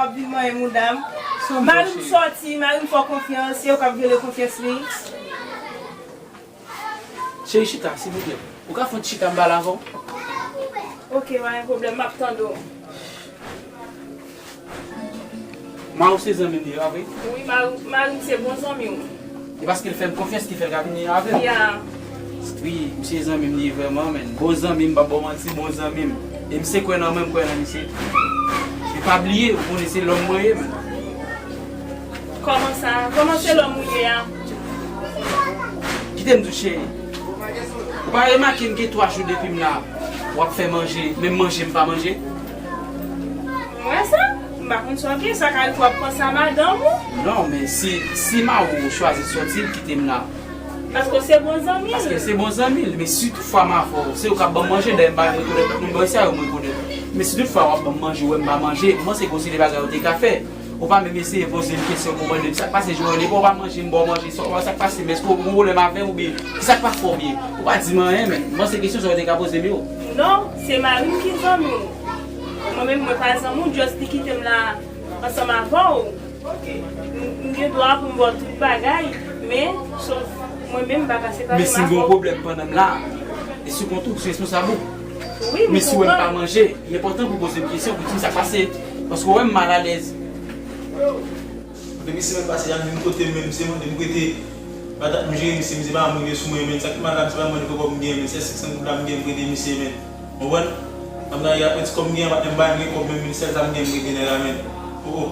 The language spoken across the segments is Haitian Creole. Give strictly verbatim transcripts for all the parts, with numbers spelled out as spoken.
Ap vin manyen mouda m. Mari m sòti, mari m fè w konfyans, se ou k ap vyole konfyans li. Cheri, chita, silvouplè. Ou ka fè yon ti chita m pale avè w? Ok, pa gen pwoblèm, m ap tande w. Mari w se zanmi m li ye, pa vre? Wi, mari, mari m se bon zanmi w. E paske l fè m konfyans ki fè l ka vini avè m. Ya. Wi, misye zanmi m li ye vrèman, men bon zanmi m, m p ap ba w manti, bon zanmi m. E misye kwè nan mwen, m kwè nan misye tou. E pa bliye, ou konnen se lòm mwen ye, men. Kòman sa? Kòman se lòm ou ye a? Kite m di w, cheri. Ou pa remake m gen twa jou depi m la, w ap fè manje, menm manje m pa manje? M wè sa. M pa konn sa w gen, sa ka rive w ap panse a madanm ou. Non, men si, si mari w chwazi sòti, l kite m la. Paske w se bon zanmi l. Paske l se bon zanmi l, men si toutfwa m avè w, se ou k ap ban m manje, dayè m pa rekonèt lòt moun, bon, se a yo m rekonèt. Men si toutfwa w ap ban m manje, ou wè m pa manje, m panse ke se de bagay ou te ka fè. Ou pa menm eseye poze m kesyon pou mande m sa k pase, Joel, epi w pa manje, m ba w manje, sa, sa k pase, men èske w gen pwoblèm avè m oubyen kisa k pa fè w byen? Ou pa di m anyen, men m panse kesyon sa yo te ka poze m yo. Non, se mari m ki zanmi w. Mwen menm, mwen pa zanmi w, just li kite m la ansanm avè w. M, m gen dwa pou m ba w tout bagay, men, sof mwen menm, m pa ka separe m avè w. Men si m gen yon pwoblèm pandan m la, e sou kont ou, sou responsab ou. Wi, m konprann. Men si w wè m pa manje, li enpòtan pou w poze m kesyon, pou w di m sa k pase. Paske w wè m malalèz. Depi semèn pase a, m vin kote m, men misye mande m prete patat, m jere misye, misye pa janm rive sou mwen, men sa ki malad, se pa mande kòb m gen, men se senk san goud la m gen, m prete misye, men. Ou konprann? Pandan y ap mete kòb m gen an, patnè m pa menm gen kòb, men sèl sa m gen, m prete nèg la, men. O, o.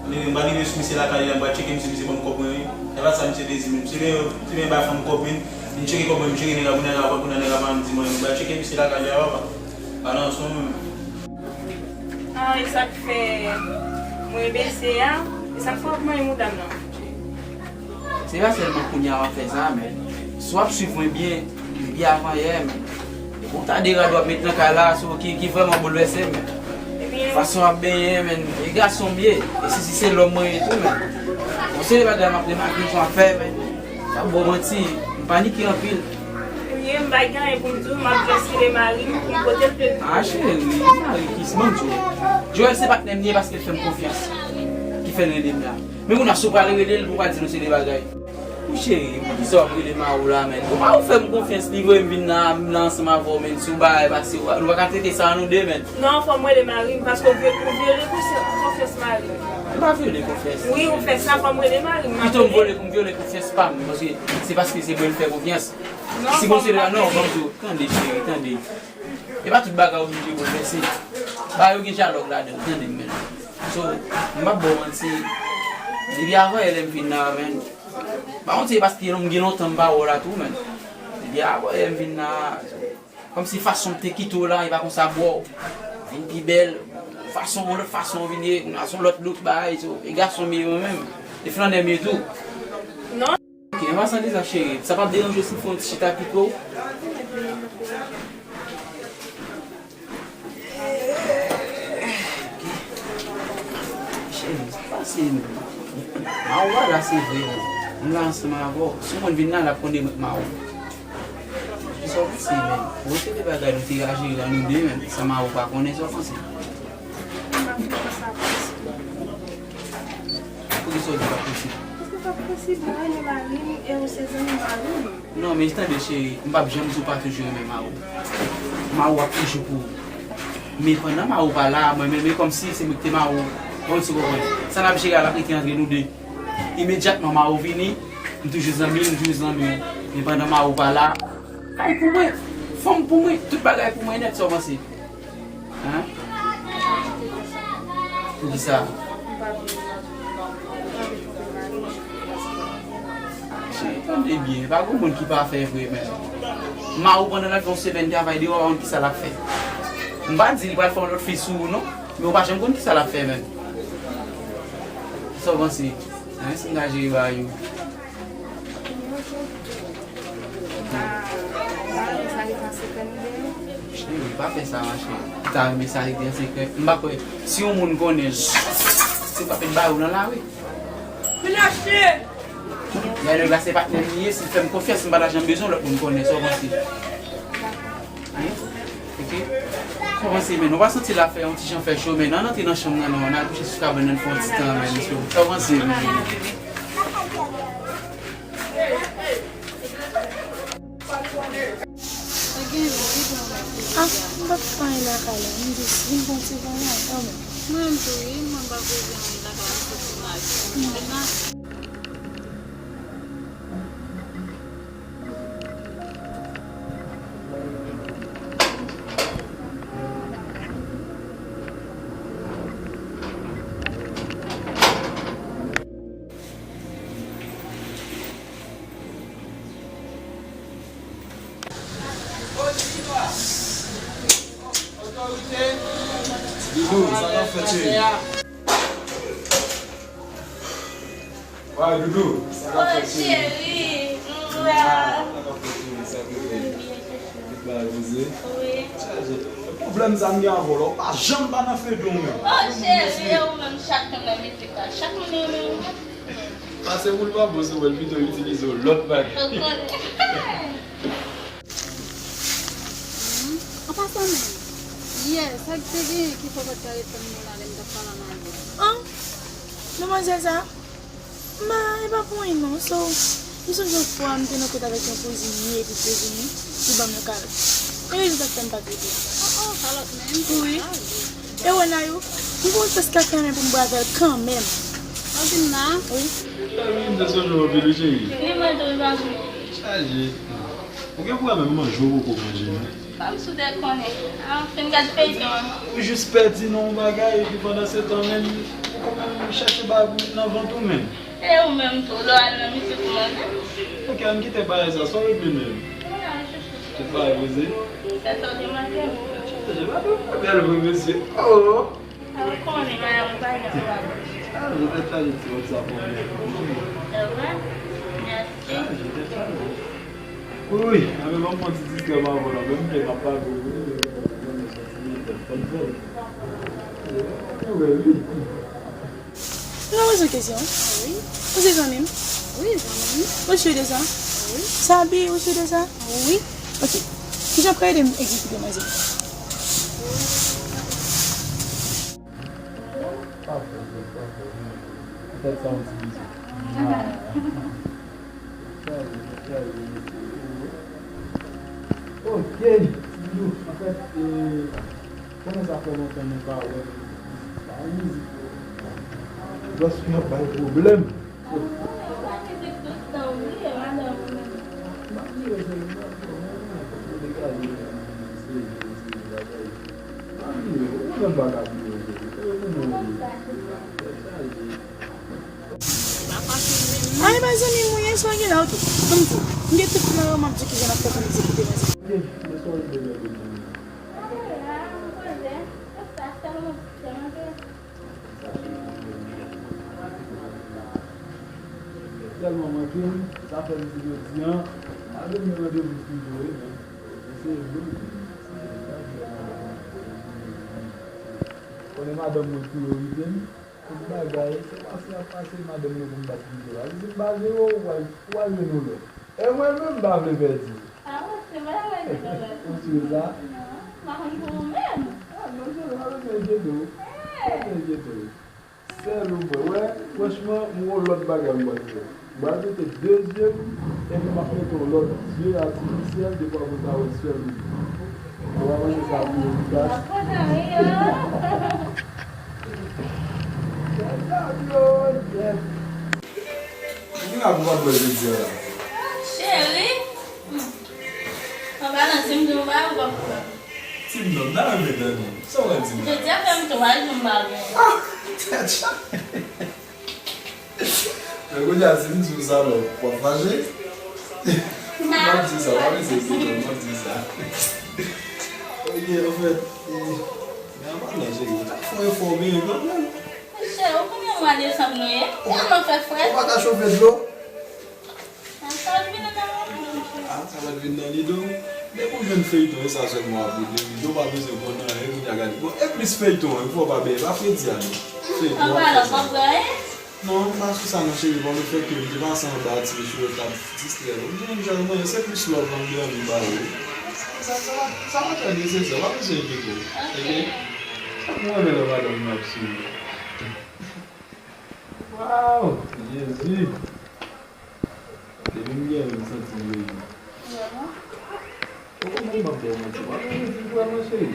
Ann rive, m pa rive sou misye lakay la, m pa tcheke misye, misye ban m kòb mwen, wi. E pa sa misye te di, men. Misye vin, misye vin bay fanm kòb, men. Vin tcheke kòb mwen, m tcheke nèg la, pou nèg la, pou nèg la pa janm di m anyen, men. M pa tcheke misye lakay la, papa. Balans mwen menm. Ah, e sa k fè mwen bese a? E sa k fè w ap manyen mouda m nan? Se pa sèlman kounye a w ap fè sa, men si w ap swiv mwen byen, depi avan yè, men ou ta de rad w ap met nan kay la, sou ki, ki vrèman boulvèse m, men. Ebyen, fason w ap benyen, men, e gason m ye, e si, si se lòm mwen ye tou, men. Yon seri bagay m ap remake, jan w ap fè, men. M p ap ba w manti, m panike anpil. Ebyen, m pa gen anyen pou m di w, m ap just rele mari m pou m pote l plent. Ah, cheri, mari ki, ban m di w. Joel se patnè m li ye paske l fè m konfyans. Ki fè l rele m la. Men kounye a, si w pral rele l, pou w pa di nou se de bagay. Wi, cheri, poukisa w ap rele mari w la, men? Ou pa ou fè m konfyans, li voye m vin la, m la ansanm avè w, men, si w bagay pase, nou pa ka trete sa an nou de, men. Non, fò m rele mari m, paske w vyo-, ou vyole konfyans, konfyans mari m. M pa vyole konfyans. Wi, ou fè sa, fò m rele mari m, m ap rele. Pito m vyole, m vyole konfyans pa m, paske se paske se mwen l fè konfyans. Non, si fò m konsidere, non, ban m di w, tande, cheri, tande. E pa tout bagay ou oblije bouleverse. Bagay yo gen dyalòg ladan l, tande m, men. So, m p ap ba w manti. Depi avan yè lè m vin la, men. Pa konn si se paske m gen lontan m pa wè w la tou, men. Depi avan yè m vin la, kòmsi fason m te kite w la, e pa konsa m wè w. Vin pi bèl. Fason, yon lòt fason w vin ye, kounye a se yon lòt look, bagay, so, e gason m ye mwen menm. E flannè m ye tou. Non. Ok, anvan san de sa, cheri, sa p ap deranje w si m fè yon ti chita pito? Cheri, sa pase menm. Mari w pa la, se vre, men. M la ansanm avè w. Si w konn vin la, l ap konn e mwen k mari w. Kisa w panse, men? Bon, se de bagay nou te ka jere an nou de, men. San mari w pa konnen, sa w panse? Poukisa w di pa posib? Paske pa posib, mwen renmen mari m e ou se zanmi mari m. Non, men tande cheri, m p ap janm di w pa toujou renmen mari w. Mari w ap toujou pou ou. Men pandan mari w pa la, mwen menm, e kòmsi se mwen ki te mari w. Bon, si w konprann. Sa n ap jere a, l ap rete antre nou de. Imedyatman mari w vini, m toujou zanmi l, m toujou zanmi w. Men pandan mari w pa la, kay pou mwen, fanm pou mwen, tout bagay pou mwen nèt, sa w panse? Hein? Poukisa? Cheri, tande byen, pa gen moun ki pafè vre, men. Mari w pandan l ap fè yon semèn travay deyò, w pa konn kisa l ap fè. M pa di li pral fè yon lòt fi sou ou, non, men w pa janm konn kisa l ap fè, men. Sa w panse? Hein, si m ta jere bagay yo? Cheri, pa fè sa, ma cheri. Ou ta renmen sa rete an sekrè? M pa kwè. Si yon moun konnen l, se pa pèt ba yo nan lari. Vin achte! Lè nèg la se patnè m li ye, si l fè m konfyans, m pa ta janm bezwen lòt moun konnen, sa w panse? Hein? E Kòmanse, men nou pa santi la fè yon ti jan fè cho, men n al antre nan chanm nan, non, n al kouche sou kabann nan, fè yon ti tan, men, mesye. Kòmanse, men. Ah, m pa t fè anyen lakay la, m jis vin pran ti van nan, kanmenm. Mwen menm tou, wi, mwen pa bezwen anyen lakay la, m soti nan. Doudou, sa k ap fèt, cheri? Wa, Doudou, sa k ap fèt, cheri? Cheri, mwa. Sa k ap fèt, cheri? Sa k ap fèt? Tout bagay poze? Wi. Chaje. Pwoblèm sa m gen avè w la, ou pa janm pa nan feyton, men. Oh, cheri, e ou menm, chak moun nan mizik la, chak moun nan mizik la. Pase pou l pa bon sou mwen, l pito itilize yon lòt bagay. Ou konnen. An pasan menm, yè, sa k te genyen ki fè w pa t ka ret tann mwen la lè m t ap pale ann avè w? An? Demwazèl sa? Ma, e pa pou anyen non. So, m sonje yon fwa m te nan kote avèk yon kouzin li epi kouzin li, li ban m yon kalòt. E rezon sa k fè m pa t rete. Oh, oh, kalòt menm? Wi. E wè Nayou, m gon tès k ap fèmen pou m bwè avè l kanmenm. Anpil la? Wi. Wi, m te sonje w anpil, wi, cheri. Li mwen tou, li pa vle. Chaje. Ou gen pou wè menm manje w poko manje, non? Kòm si w te konnen. An, fin gad feyton an. Ou jis pèdi nan yon bagay, epi pandan se tan menm, ou konn chèche bagay pou met nan vant ou menm. E ou menm tou, lè w al nan mizik ou manje? Ok, ann kite bagay sa, sa w regle menm? Mwen al chouchou. Tout bagay poze? Sèt è di maten. Chaje, pa de pwoblèm, mesye. Oh! Ou konnen, madanm ou pa gen pwoblèm. Ah, je te chaje ti wòb sa pou mwen. Se vre? Mèsi. Ah, je te chaje. Wi, wi, anben ban m pran ti distrè m avè w la, menm ke m ap pale w, wi, wi, wi, wi, wi, wi, wi, wi. Mwen poze w kesyon. Wi. Ou se zanmi m? Wi, zanmi m. Ou si de sa? Wi. Sabi, ou si de sa? Wi. Ok. Kijan w ka ede m egzekite manzè? Pa fè, pa fè. Petèt sa yon ti bizou. Ok, Doudou, anfèt, e, konnen sa fè lontan nou pa wè, nou pa wè mizik. Lòske y ap bay pwoblèm. M ap vire sèlman, m ap degaje m, se, se bagay. M ap vire, ou menm pa ka vire, se, se, se, se, se, se, se, se, se, se, se, Ay, pa zanmi m, wi, sa w gen la, ok. Ban m di w, m gen tout plan yo, m ap di w kijan n ap fè pou n egzekite manzè. Ok, bonsoir, bebe, bebe. Tèlman manke m, sa fè m di jodi a, m a gen yon randevou pou jwe, men, men se jodi, se jodi a, jodi a, jodi a. Konnen madanm mwen priyorite m. Tout bagay, se pase ap pase madanm mwen pou m bat pou m te pase. Si m pa jere w, ou pral, ou pral jwenn yon lòt. E mwen menm, m pa vle pèdi. Ah, ou si, mwen pa vle pèdi. Ou si sa? Non, m pa konn pou ou menm. Ah, non, cheri, pa bezwen enkyete w. Pa bezwen enkyete w. Sèl ou mwen wè, franchman, m gon lòt bagay m pral fè. M pral mete de zye m, epi m ap mete yon lòt zye atifisyèl, de fwa pou ta wè sèl ou. Ou pa panse sa pi efikas? Ou pa konn anyen, an? Kòman pou w ap bwè jodi a la? Cheri! An palan, si m di w bagay, ou p ap kwè. Di m non, m ta renmen tande. Sa w pral di m la? Jodi a fè m twa jou m pa bwè. Ah, tèt chaje. Men kounye a, si m di w sa, w ap fache? M ap di sa, w ap eseye, m ap di sa. Ok, anfèt, e, men an palan, cheri, ou ta fè yon efò, men kanmenm. Monchè, ou konnen mwa desanm nou ye? Tèlman fè frèt. Ou pa ka chofe dlo? An sa vin nan lido. Ah, sa va vin nan lido. Depi w jwenn feyton, e sa sèlman w ap regle. Lido pa bezwen konn anyen, moun ya gade. Bon, e plis feyton an, fò w pa benyen, pa fredi a non. Feyton an, an palan, w ap bwè anyen? Non, m pa sou sa non, cheri. Bon, lefètke m te pase anba ti mesye yo t ap distrè yo. M te jwenn jèn mwen, se plis love la m te anvi ba yo. Sa, sa, sa pa trè nesesè, w ap eseye kite w. Ok? Mwen renmen lè madanm nan ap souri. Waw, Jezi! Depi m gen, m santi m reyini. Vrèman? Ou konprann m ap ba w manti. W ap vin di vrèman, cheri.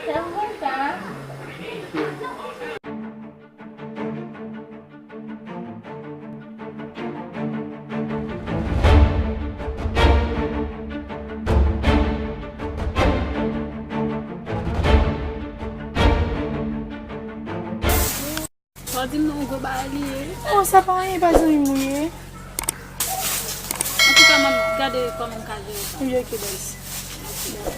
Sa m konn sa. Sa w di m nan yon gwo bagay li ye. Oh, sa pa anyen, pa zanmi m ou ye. Antouka, m ap gade kòman m ka jere sa. Wi, ok, baz. Mèsi, dakò.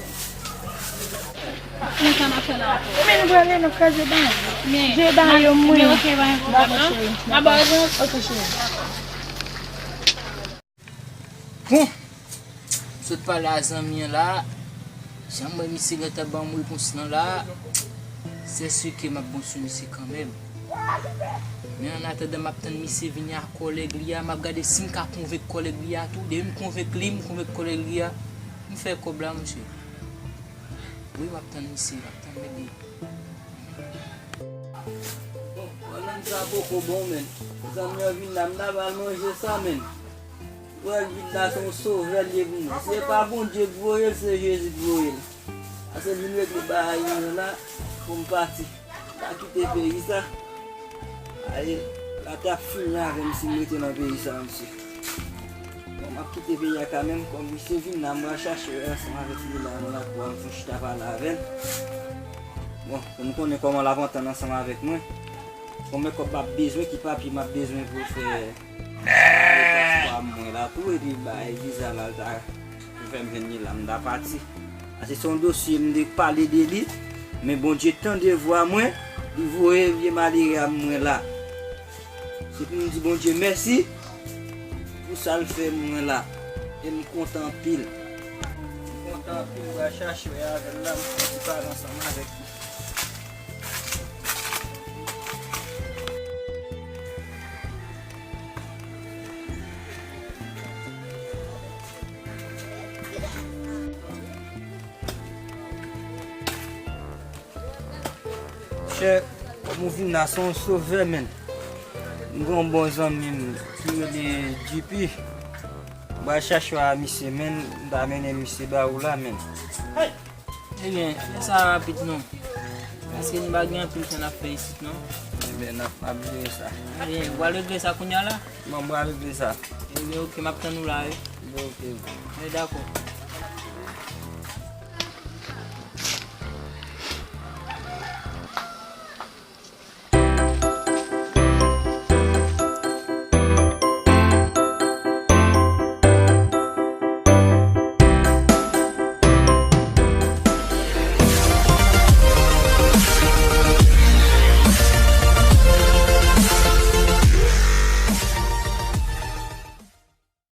Kòman sa n ap fè la ankò? Men nou prale, n ap kraze ba. Men, je ba yo mwen. Men ok, pa gen pwoblèm, non. Dakò, cheri. N ap ba w rezon. Ok, cheri. Bon, sot pale a zanmi an la, jan m wè misye gentan ban m repons lan la, c'est sûr que m ap bon sou misye kanmenm. Men annatandan m ap tann misye vini a kòlèg li a, m ap gade si m ka konvenk kòlèg li a tou. Depi m konvenk li, m konvenk kòlèg li a, m fè kòb la, monchè. Wi, m ap tann misye, m ap tann nèg li. Bon, pandan sa poko bon, men. Zanmi an vin la, m ta pral manje sa, men. Frè l vin la, se yon sovè l ye pou mwen. Se pa Bondye k voye l, se Jezi k voye l. Pase l vin regle bagay mwen la, pou m pati. M pa kite peyi sa. Ay, la t ap fini avè m si m rete nan peyi sa, mesye. Bon, m ap kite peyi a kanmenm, kòm misye vin la, m pral chache ansanm avèk li la, nan lakou a, m fè chita pale avè l. Bon, pou m konnen kòman l ap antann ansanm avèk mwen. Konbyen kòb m ap bezwen, ki papye m ap bezwen pou fè paspò a mwen la tou, epi bay viza la, l ta pou fè m jwenn li la, m ta pati. Pase se yon dosye m te pale de li, men Bondye tande vwa mwen, li voye vye malere a mwen la. Se pou m di Bondye mèsi pou sa l fè mwen la. E m kontan anpil. M kontan anpil, m pral chache wè avè l la, m fè ti pale ansanm avèk li. Chè, kòm ou vin la, se yon sovè, men. M gen yon bon zanmi m ki rele J P. M pral chache w a misye, men. M ta mennen misye ba ou la, men. Ebyen, fè sa rapid non. Paske nou pa gen anpil tan n ap fè isit non. Ebyen, n ap, n ap jere sa. Ebyen, ou pral regle sa kounye a la? Bon, m pral regle sa. Ebyen, ok, m ap tann ou la wi. Bon, ok. Ebyen, dakò.